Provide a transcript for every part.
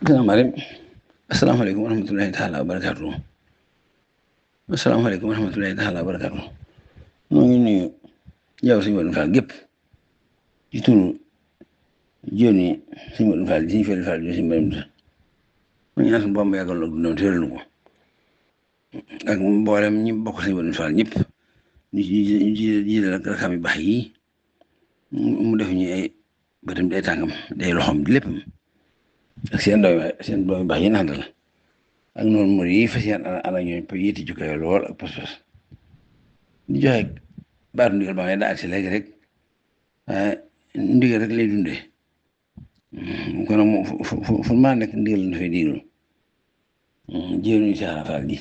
salaamaaleykum asalaamaaleykum wa rahmatulahi taala wa barakaatu. asalaamaaleykum wa rahmatulahi taala wa barakaatu. moo ngi nuyu yow suñu Modou Fall gépp ci turu jëwni suñu Modou Fall suñu Fallou Fall suñu Mbéyum sa mu ñaan suñu Bamba yàggal ak dundam tëral nu ko ak mboolem ñi bokk suñu Modou Fall ñëpp ñu jiital ak rakam yu baax yi mu def ñu ay bëtam day tàngam day loxoom di lépp ak seen doom yu baax yi naan la ak noonu mur yi fas yéen ana ñooy yéeti jukkayo lool ak pas-pas di joxe baatu ndigal ba ngay daa agsi léegi rek waaye ndigal rek lay dundee kon nag moom fu maa nekk ndigal la dafay diglu jëwriñu Cheikh Fall ji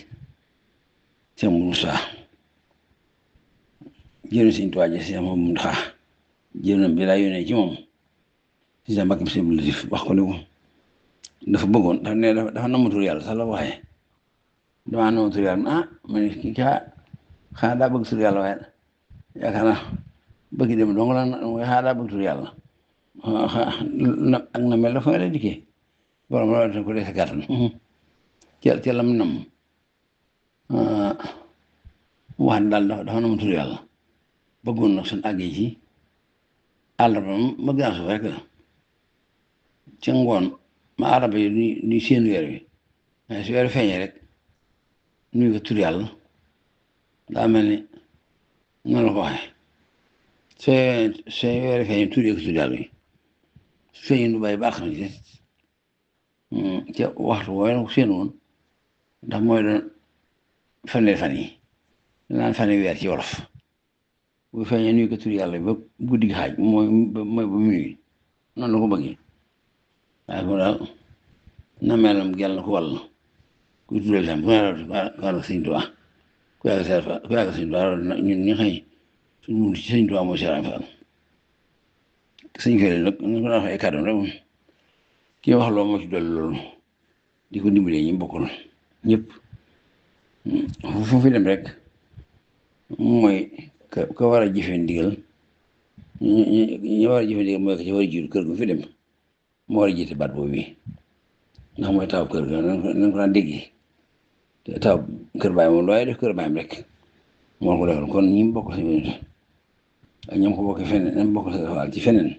Cheikh Moussa jëwriñu Sëriñ Tuubaa ji Cheikh Mouhamadou Mountakha jëwriñam bi laa yónnee ci moom si sa mbàkkam Sëriñ Latif wax ko ne ko dafa bëggoon dafa namatul yàlla sax la waxee damaa namatul yàlla ma ne kii xanaa daa bëgg tur yàlla waaye yaakaar naa bëgg dem dong la xanaa daa bëgg tur yàlla ak na mel dafa nga lay dikkee borom la ko dee sa kàttan ca lam nam wax ne daal dafa namatul yàlla bëggoon nag suñ àggee ci àllarba ma gën a suuf rek la ca ngoon ma araba yi nuy seen weer wi mais su weer feeñee rek nuyu ko tur yàlla daa mel ni noonu la ko waxee soo weer feeñee tur ko tur yàlla yi su feeñee du bàyyi baax na ci ca waxtu woowe na ko seen woon ndax mooy doon fanweeri fan yi naan fanweeri weer ci wolof bu feeñee nuyu ko tur yàlla ba guddi gi xaaj mooy ba minuit noonu la ko bëggee waaye ko daal na melam gel na ko wàll kuy tuddal tam ku ne Sëriñ Tuubaa ku yàgg Sëriñ Tuubaa ñun ñi xëy suñu munt ci Sëriñ Tuubaa mooy Cheikh Fall sëñ Fallou nag ñu ko daan wax ay kàddu rek moom ki wax loolu moo ci dolli loolu di ko dimbalee ñi bokkul ñëpp fu fi dem rek mooy ka war a jëfee ndigal ñi war a jëfee ndigal mooy ka ci war a jiitu kër gu fi dem moo war a jiite baat boobu bi ndax mooy taw kër ga nañ ko daan déggee te taw kër baay moom looy def kër baayam rek moo ko defal kon ñi bokk si ak ñoom ko bokk feneen ñoom bokk si Fall ci feneen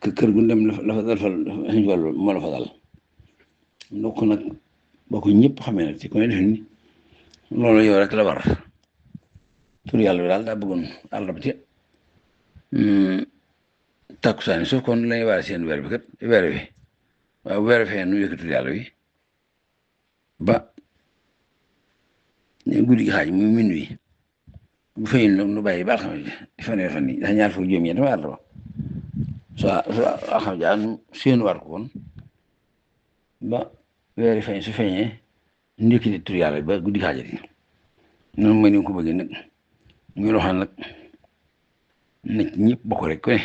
kër gu dem la fa dal suñu wàllu moo la fa dal ndokk nag bokk ñëpp xamee nag ci ko ne def ni loolu yow rek la war tur yàlla bi daal daa bëggoon àllarba ci takkusaani soo kon lañuy waar seen weer bi kat weer wi waaw weer fee nu yëkkatul yàlla wi ba guddi gi xaaj muy minuit bu feeñul nag nu bàyyi ba alxames ji fanweeri fan yi dafa ñaar fukki juróom-ñeent ma àllarba soo alxames ja nu seen war ko kon ba weeri feeñ su feeñee nu yëkkati tur yàlla ba guddi gi xaajati noonu mooy ni ko bëggee nag muy loo xam nag nit ñëpp bokk rek ku ne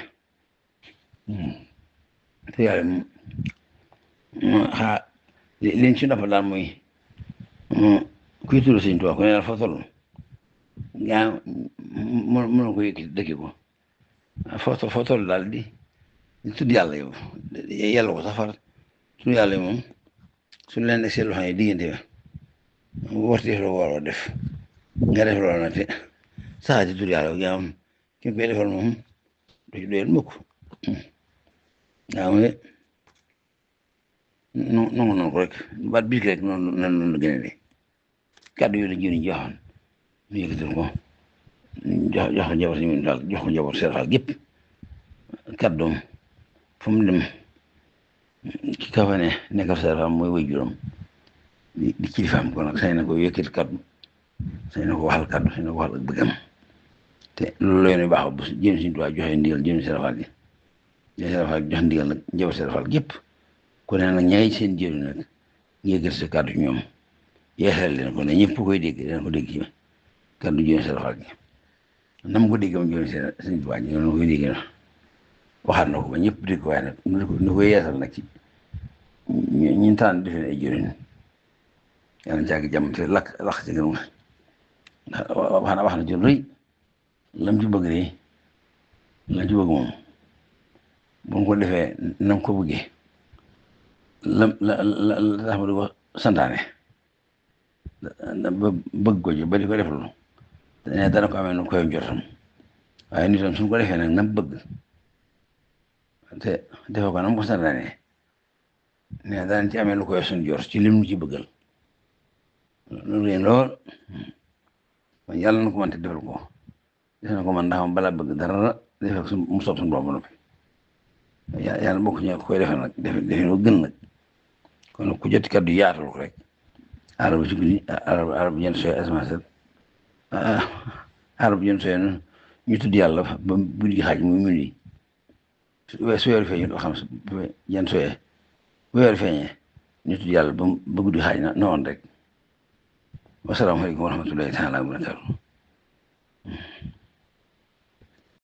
te yàlla xaa liñ ci dafa daal mooy kuy tudd Sëriñ Tuubaa ku ne daal fa toll gaa mënoo ko yëkkati dëkki ko fa toll daal di tudd yàlla yow yàlla ko sax far tudd yàlla yi moom suñu leen egg seen loo xam ne diggante warti def la war a def nga def loolu nag te saxaa ci tudd yàlla gaa moom ki koy defal moom du ci doyal mukk waaw mais noonu ko rek baat bis rek noonu la gën a de kàddu yooyu la jëriñ joxoon mu yëkkatal ko jox ko njaboot si daal jox ko njaboot Cheikh Fall gépp kàddoom fu mu dem ki ka fa ne nekkal Cheikh Fall mooy way juróom di kilifaam kon nag sañ na ko yëkkati kàddu sañ na ko waxal kàddu sañ na ko waxal ak bëggam te loolu la yoon baax bu jëm Sëriñ Tuubaa joxe ndigal jëm Cheikh Fall ji Cheikh Fall jox ndigal nag njaboot Cheikh Fall gépp ku ne nag ñaay seen jëriñ nag yëgal sa kàddu ñoom yeesal leen ko ne ñëpp koy dégg leen ko dégg ci kàddu jëriñ Cheikh Fall gi nam ko dégg moom jëriñ Sëriñ Tuubaa ji noonu koy dégg waxaat na ko ba ñëpp dégg waaye nag nu koy yeesal nag ci ñi taan defe ay jëriñ yàlla jàgg jàmm te lakk ci gën wax na ci rëy lam ci bëgg de lam ci bëgg moom bu ko defee nam ko bëggee la tax ma di ko santaane ba bëgg ko ji ba di ko deflu ne dana ko amee nu koy njortam waaye nit tam suñ ko defee nag nam bëgg te defe ko nam ko santaane ne danañ ci amee lu koy suñ jor ci lim nu ci bëggal loolu leen lool kon yàlla na ko mën te defal ko def na ko man ndax balaa bëgg dara defal ko mu soob suñu borom ba noppi yàlla bokk ñu koy defal nag defe lu gën nag kon ku jot kaddu yaatal ko rek arab ci guddi arab jën sooy asamaan set arab jën sooy ñu tudd yàlla ba guddi gi xaaj muy muni su weer feeñee doo xam jën sooyee bu weer feeñee ñu tudd yàlla ba guddi xaaj na woon rek wasalaamaaleykum wa rahmatullahi taala wa barakatuh